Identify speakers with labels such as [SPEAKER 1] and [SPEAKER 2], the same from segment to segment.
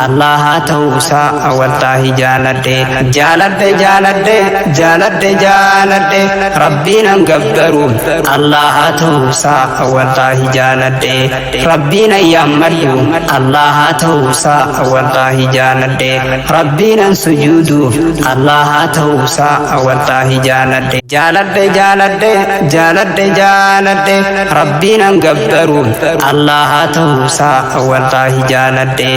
[SPEAKER 1] Allaha ta'uusaa wallaahi jaaladhe. Jaaladhe jaaladhe jaaladhe jaaladhe Rabbiinan gabbaru Allaha ta'uusaa wallaahi jaaladhe. Rabbiinan yaammadhu Allaha ta'uusaa wallaahi jaaladhe. Rabbiinan sujuudu Allaha ta'uusaa wallaahi jaaladhe. Jaaladhe jaaladhe jaaladhe jaaladhe Rabbiinan gabbaru Allaha ta'uusaa wallaahi jaaladhe.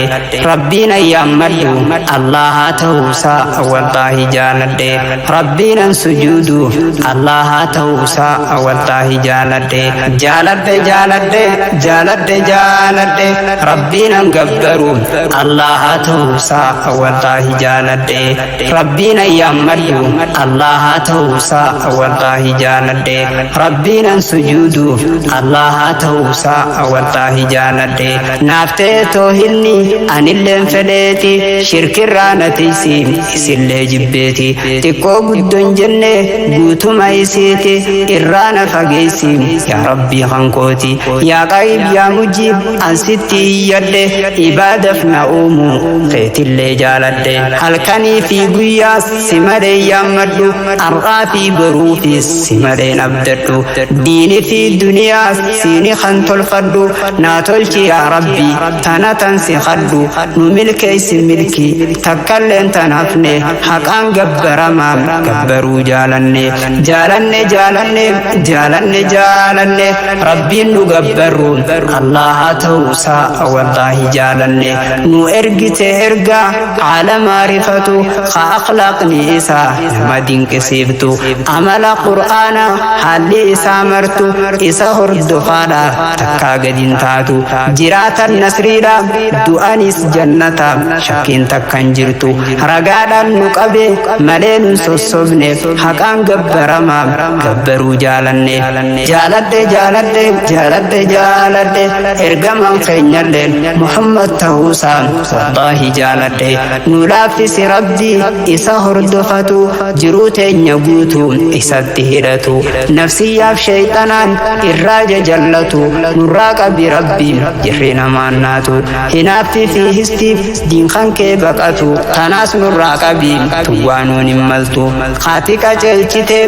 [SPEAKER 1] Rabbiinan yaammadhu Allaha ta'uusaa wallaahi jaaladhe. Rabbiinan sujuudu Allaha ta'uusaa wallaahi jaaladhe. Jaaladhe jaaladhe jaaladhe jaaladhe Rabbiinan gabbaru Allaha ta'uusaa wallaahi jaaladhe. Rabbiinan yaammadhu Allaha ta'uusaa wallaahi jaaladhe. Rabbiinan sujuudu Allaha ta'uusaa wallaahi jaaladhe. Naaf ta'e toohinni anilleen fedheeti shirkirraa na tiysi isillee jibbeeti. Xiqqoo guddoon jenne guutuma isiiti irraa na fageessi yaa Rabbii hankooti. Yaa qariib yaa mujiib an sitti iyyadhe ibaadaf na uumu keetillee jaaladhe. Halkanii fi guyyaas si malee yaammadhu har'aa fi boruufis si maleen abdadhu. Diini fi duniyaas siini kan tolfadhu naa tolchi yaa Rabbi tana tan si kadhu nu milkeessi milki takkalleen tan hafne haqaan gabbaramaa gabbaruu jaalanne. Jaalanne jaalanne jaalanne jaalanne Rabbiin nu gabbarru Allaha ta'uusaa wallaahi jaalanne. Nu ergite ergaa caalamaa rifatu ka akhlaaqni isaa nama dinqisiiftu amala qur'aana haalli isaa martu isa hordofaadha takkaa gadin taatu jiraatan nasriidha du'anis jannata shakkiin takkan jirtu ragaadhaan nu qabe malee nun sossobne haqaan gabbaramaa gabbaruu jaalanne. Jaaladhe jaaladhe jaaladhe jaaladhe ergamaan keenyalleen Muhammad ta'uusaa wallaahi jaaladhe. Nu laaffisi Rabbi isa hordofatu jiruu teenya guutuu isatti hidhatu nafsiyyaaf sheeyxanaan irraa jajallatu nurraa qabi Rabbi jirri namaan naatu hinaaffii fi histiif diinkan kee baqatu tanaas nurraa qabi tuwwaanuun hin maltu haati qajeelchite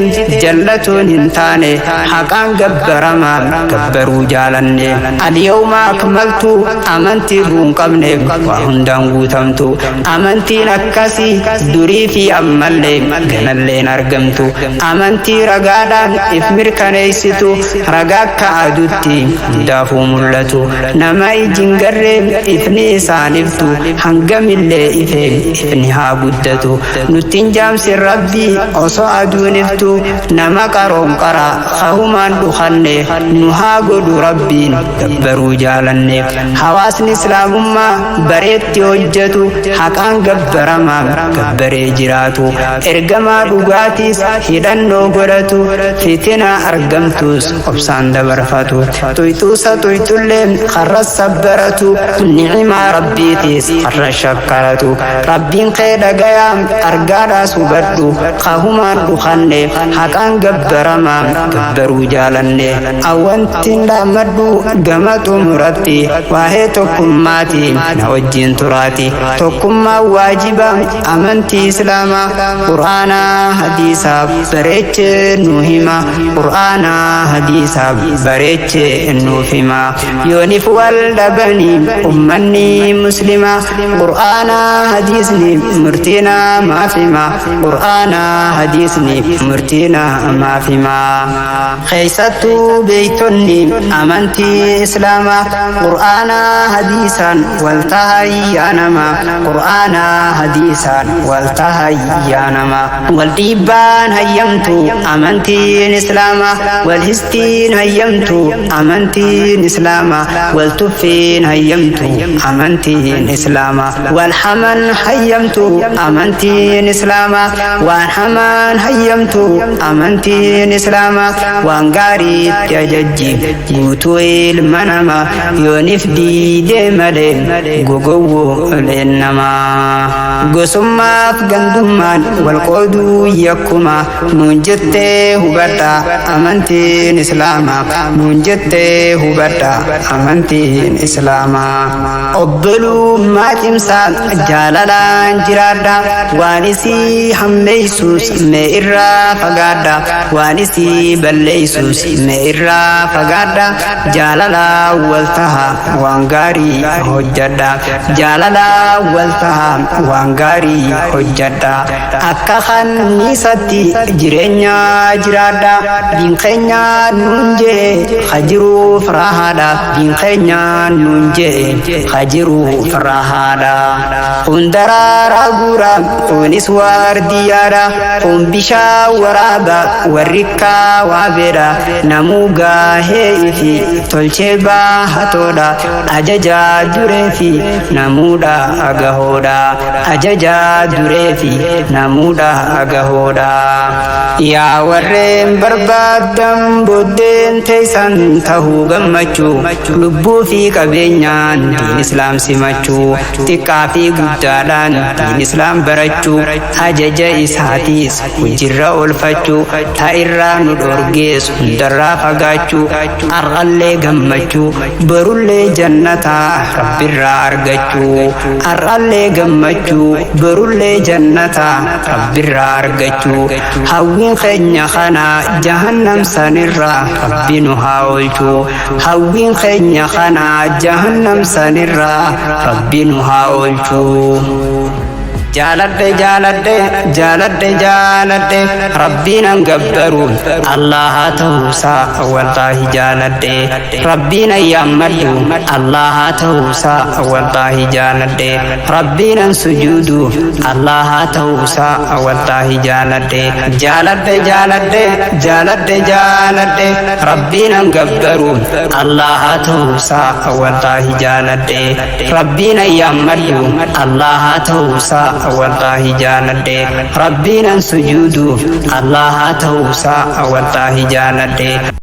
[SPEAKER 1] jallatuun hin taane haqaan gabbaramaa gabbaruu jaalanne. Alyawma akmaltu amantii ruun qabne waa hundaan guutamtu amantiin akkasii durii fi ammallee ganalleen argamtu amantii ragaadhaan if mirkaneessitu ragaa akka aduutti hundaafuu mul'atu nama ijin garree ifni isaan iftu hangamillee ife ifni haa guddatu nuttiin jaamsin Rabbii osoo aduun iftu nama qaroon qara kahumaan dhukanne nu haa godhu Rabbiin gabbaruu jaalanne. Hawaasni islaamummaa bareetti hojjetu haqaan gabbaramaa gabbaree jiraatu ergamaa dhugaatiis hidhannoo godhatu fitina argamtus obsaan dabarfatu tuyxuusa tuyxullee karra sabbaratu ni'imaa Rabbiitiis karra shakkaratu Rabbiin kee dhagayaa argaadhaas hubadhu kahumaan dhukanne haqaan gabbaramaa gabbaruu jaalanne. Awwantiin dhaammadhu gama xumuratti waa'ee tokkummaati na wajjin turaati. Tokkummaa waajiba amantii islaamaa qur'aanaa hadiisaaf bareechee nu hima qur'aanaa hadiisaaf bareechee nuuf hima. Yoonif wal dhabanii ummanni muslimaa qur'aanaa hadiisni murtii namaaf hima qur'aanaa hadiisni murtii namaaf hima. Keessattuu beektonni amantii islaamaa qur'aanaa hadiisaan wal tahayyaa nama qur'aanaa hadiisaan wal tahayyaa nama. Wal dhiibbaan hayyamtu amantiin islaamaa wal histiin hayyamtu amantiin islaamaa wal tuffiin hayyamtu amantiin islaamaa wal haman hayyamtu amantiin islaamaa waan hamaan hayyamtu amantiin islaamaa waan gaariitti ajajji guutuu ilma namaa yoonif diidee malee gogowwooleen namaa. Gosummaaf gandummaan wal qooduu yakkuma nuun jettee hubadha amantiin islaamaa nuun jettee hubadha amantiin islaamaa. Obboluu Obbolummaa cimsaa jaalalaan jiraadha. Waan isii hammeessus mee irraa fagaadha. Waan isii balleessus mee irraa fagaadha. Jaalalaa wal taha, waan gaarii hojjadha. Jaalalaa wal taha, waan gaarii hojjadha. Akka kanniisatti jireenya jiraadha. Diin keenya nuun jee hajiruuf rahaadha. Diin keenya nuun jee hajiruuf rahaadha. Kun daraaraa guura, kunis waardiyyaadha. Kun bishaan waraaba, warri kaawaabeedha. Namuu gaahee ifi tolchee baahatoodha. Ajajaa duree fi namuudha agahoodha. Ajajaa duree fi namuudha agahoodha. Yaa warreen barbaaddan booddeen teessan tahuu gammachuu, lubbuu fi qabeenyaan diin islaam simachuu, xiqqaa fi guddaadhaan diin islaam barachuu, ajaja isaatiis hojiirra oolfachuu, ta'irraa nu dhorgees hundarraa fagaachuu, har'allee gammachuu, borullee jannataa rabbirraa argachuu. Har'allee gammachuu, borullee jannataa rabbirraa argachuu. Hawwiin keenya kana, jahannam sanirraa rabbi nu haa oolchuu. Hawwiin keenya kana, jahannam sanirraa rabbi nu haa oolchuu. Jaaladhe, jaaladhe, jaaladhe, jaaladhe. Rabbiin an gabbaru Allaha ta'uusaa wallaahi jaaladhe. Rabbiin an yaammadhu Allaha ta'uusaa wallaahi jaaladhe. Rabbiin an sujuudu Allaha ta'uusaa wallaahi jaaladhe. Jaaladhe, jaaladhe, jaaladhe, jaaladhe. Rabbiin an gabbaru Allaha ta'uusaa wallaahi jaaladhe. Rabbiin an yaammadhu Allaha ta'uusaa wallaahi jaaladhe. Rabbiin an sujuudu Allaha ta'uusaa wallaahi jaaladhe.